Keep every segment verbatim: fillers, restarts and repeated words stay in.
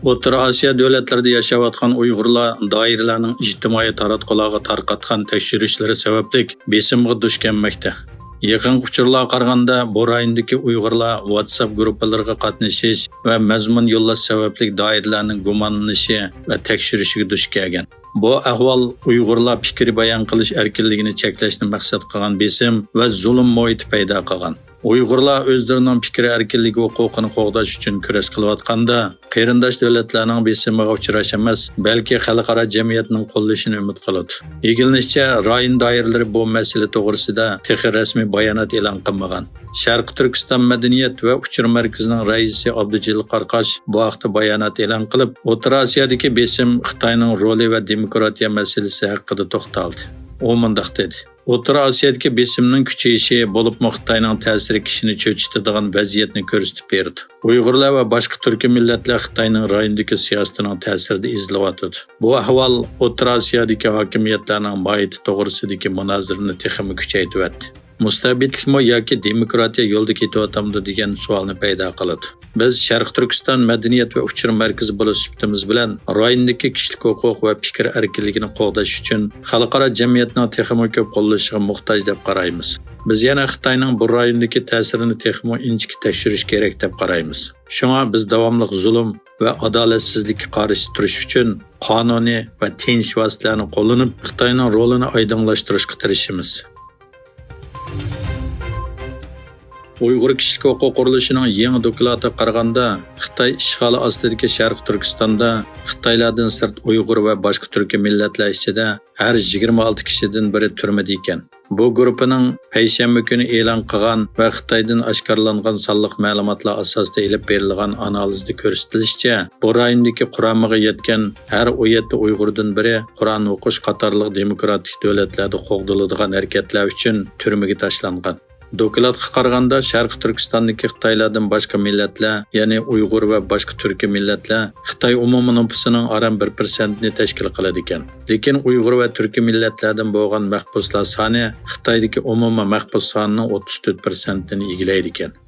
ئوتتۇرا ئاسىيا دۆلەتلىرىدە ياشاۋاتقان ئۇيغۇرلار دائىرىلەرنىڭ ئىجتىمائىي تاراتقۇلارغا تارقاتقان تەكشۈرۈشلىرى سەۋەبلىك بېسىمغا دۇچ كەلمەكتە. يېقىنقى ئۇچۇرلارغا قارىغاندا، بۇ رايوندىكى ئۇيغۇرلار ۋاتساپ گۇرۇپپىلىرىغا قاتنىشىش ۋە مەزمۇن يوللاش سەۋەبلىك دائىرىلەرنىڭ گۇمانلىنىشى ۋە تەكشۈرۈشىگە دۇچ كەلگەن. بۇ ئەھۋال ئۇيغۇرلار پىكىر بايان قىلىش ئەركىنلىكىنى چەكلەشنى مەقسەت قىلغان بېسىم ۋە زۇلۇم مۇھىتى پەيدا قىلغان. ئۇيغۇرلار ئۆزلىرىنىڭ پىكىر ئەركىنلىكى ھوقۇقىنى قوغداش ئۈچۈن كۈرەش قىلىۋاتقاندا، قېرىنداش دۆلەتلەرنىڭ بېسىمىغا ئۇچراش ئەمەس، بەلكى خەلقئارا جەمئىيەتنىڭ قوللىشىنى ئۈمىد قىلىدۇ. ئىگىلىنىشىچە، رايون دائىرىلىرى بۇ مەسىلە توغرىسىدا تېخى رەسمىي بايانات ئېلان قىلمىغان. شەرقىي تۈركىستان مەدەنىيەت ۋە ئۇچۇر مەركىزىنىڭ رەئىسى ئابدۇجېلىل قاراقاش بۇ ھەقتە بايانات ئېلان قىلىپ، ئوتتۇرا ئاسىيادىكى بېسىم خىتاينىڭ رولى ۋە دېموكراتىيە مەسىلىسى ھەققىدە توختالدى. ئۇ مۇنداق دېدى: ئوتتۇرا ئاسىيادىكى بېسىمنىڭ كۈچىيىشى، بولۇپمۇ خىتاينىڭ تەسىرى كىشىنى چۆچۈتىدىغان ۋەزىيەتنى كۆرسىتىپ بېرىدۇ. ئۇيغۇرلار ۋە باشقا تۈركىي مىللەتلەر خىتاينىڭ رايوندىكى سىياسىتىنىڭ تەسىرىدە ئېزىلىۋاتىدۇ. بۇ ئەھۋال ئوتتۇرا ئاسىيادىكى ھاكىمىيەتلەرنىڭ ماھىيىتى توغرىسىدىكى مۇنازىرىنى تېخىمۇ كۈچەيتىۋەتتى. مۇستەبىتلىكمۇ ياكى دېموكراتىيە يولىدا كېتىۋاتامدۇ دېگەن سوئالنى پەيدا قىلىدۇ. بىز شەرقىي تۈركىستان مەدەنىيەت ۋە ئۇچۇر مەركىزى بولۇش سۈپىتىمىز بىلەن رايوندىكى كىشىلىك ھوقۇق ۋە پىكىر ئەركىنلىكىنى قوغداش ئۈچۈن خەلقئارا جەمئىيەتنىڭ تېخىمۇ كۆپ قوللىشىغا موھتاج دەپ قارايمىز. بىز يەنە خىتاينىڭ بۇ رايوندىكى تەسىرىنى تېخىمۇ ئىنچىكە تەكشۈرۈش كېرەك دەپ قارايمىز. شۇڭا بىز داۋاملىق زۇلۇم ۋە ئادالەتسىزلىككە قارشى تۇرۇش ئۈچۈن قانۇنىي ۋە تىيىنىش ۋاسىتىلەرنى قوللىنىپ، خىتاينىڭ رولىنى ئايدىڭلاشتۇرۇشقا تىرىشىمىز. ئۇيغۇر كىشىلىك ھوقۇق قۇرۇلۇشىنىڭ يېڭى دوكلاتىغا قارىغاندا، خىتاي ئىشغالى ئاستىدىكى شەرقىي تۈركىستاندا خىتايلاردىن سىرت ئۇيغۇر ۋە باشقا تۈركىي مىللەتلەر ئىچىدە ھەر يىگىرمە ئالتە كىشىدىن بىرى تۈرمىدە ئىكەن. بۇ گۇرۇپپىنىڭ پەيشەنبە كۈنى ئېلان قىلغان ۋە خىتايدىن ئاشكارىلانغان سانلىق مەلۇماتلار ئاساسىدا ئېلىپ بېرىلغان ئانالىزدا كۆرسىتىلىشىچە، بۇ رايوندىكى قۇرامىغا يەتكەن ھەر ئون يەتتە ئۇيغۇردىن بىرى قۇرئان ئوقۇش قاتارلىق دېموكراتىك دۆلەتلەردە قوغدىلىدىغان ھەرىكەتلەر ئۈچۈن تۈرمىگە تاشلانغان. دوكلاتقا قارىغاندا، شەرقىي تۈركىستاندىكى خىتايلاردىن باشقا مىللەتلەر، يەنى ئۇيغۇر ۋە باشقا تۈركىي مىللەتلەر خىتاي ئومۇمىي نوپۇسىنىڭ ئاران بىر پىرسەنتنى تەشكىل قىلىدىكەن. لېكىن ئۇيغۇر ۋە تۈركىي مىللەتلەردىن بولغان مەھبۇسلار سانى خىتايدىكى ئومۇمىي مەھبۇس سانىنىڭ ئوتتۇز تۆت پىرسەنتىنى ئىگىلەيدىكەن.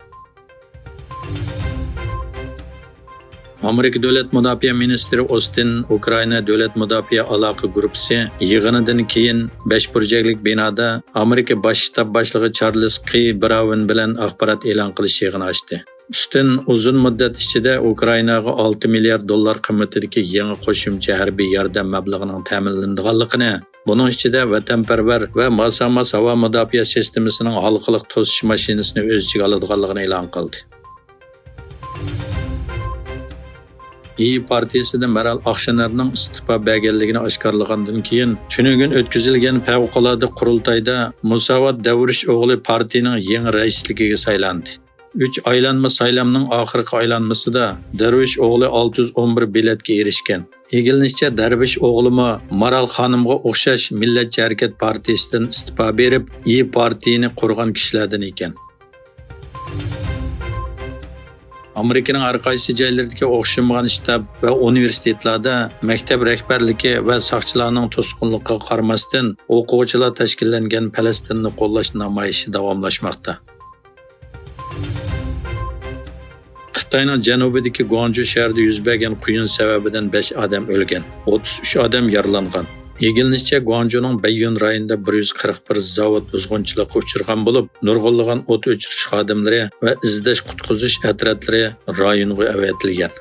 ئامېرىكا دۆلەت مۇداپىئە مىنىستىرى ئوستىن ئۇكرائىنا دۆلەت مۇداپىئە ئالاقە گۇرۇپپىسى يىغىنىدىن كېيىن بەش بۇرجەكلىك بىنادا ئامېرىكا باش شتاب باشلىقى چارلىز قى براۋېن بىلەن ئاخبارات ئېلان قىلىش يىغىنى ئاچتى. ئوستىن ئۇزۇن مۇددەت ئىچىدە ئۇكرائىناغا ئالتە مىليارد دوللار قىممىتىدىكى يېڭى قوشۇمچە ھەربىي ياردەم مەبلىغىنىڭ تەمىنلىنىدىغانلىقىنى، بۇنىڭ ئىچىدە ۋەتەنپەرۋەر ۋە ماسا-ماس ھاۋا مۇداپىئە سىستېمىسىنىڭ ھالقىلىق توسۇش ماشىنىسىنى ئۆز ئىچىگە ئالىدىغانلىقىنى ئېلان قىلدى. ئىيى پارتىيىسىدىن مەرال ئاخشىنەرنىڭ ئىستېپا بەرگەنلىكىنى ئاشكارىلىغاندىن كېيىن، تۈنۈگۈن ئۆتكۈزۈلگەن پەۋقۇلئاددە قۇرۇلتايدا مۇساۋات دەۋرىش ئوغلى پارتىيىنىڭ يېڭى رەئىسلىكىگە سايلاندى. ئۈچ ئايلانما سايلامنىڭ ئاخىرقى ئايلانمىسىدا دەرۋىش ئوغلى ئالتە يۈز ئون بىر بېلەتكە ئېرىشكەن. ئىگىلىنىشىچە، دەرۋىش ئوغلىمۇ مارال خانىمغا ئوخشاش مىللەتچى ھەرىكەت پارتىيىسىدىن ئىستېپا بېرىپ، ئىيى پارتىيىنى قۇرغان كىشىلەردىن ئىكەن. ئامېرىكىنىڭ ھەر قايسى جايلىرىدىكى ئوخشىمىغان شتاب ۋە ئۇنىۋېرسىتېتلاردا مەكتەپ رەھبەرلىكى ۋە ساقچىلارنىڭ توسقۇنلۇقىغا قارىماستىن، ئوقۇغۇچىلار تەشكىللەنگەن پەلەستىننى قوللاش نامايىشى داۋاملاشماقتا. خىتاينىڭ جەنۇبىدىكى گۇاڭجۇ شەھىرىدە يۈز بەرگەن قۇيۇن سەۋەبىدىن بەش ئادەم ئۆلگەن، ئوتتۇز ئۈچ ئادەم يارىلانغان. ئىگىلىنىشىچە، گۇاڭجۇنىڭ بەييۈن رايونىدا بىر يۈز قىرىق بىر زاۋۇت بۇزغۇنچىلىققا ئۇچرىغان بولۇپ، نۇرغۇنلىغان ئوت ئۆچۈرۈش خادىملىرى ۋە ئىزدەش قۇتقۇزۇش ئەترەتلىرى رايونغا ئەۋەتىلگەن.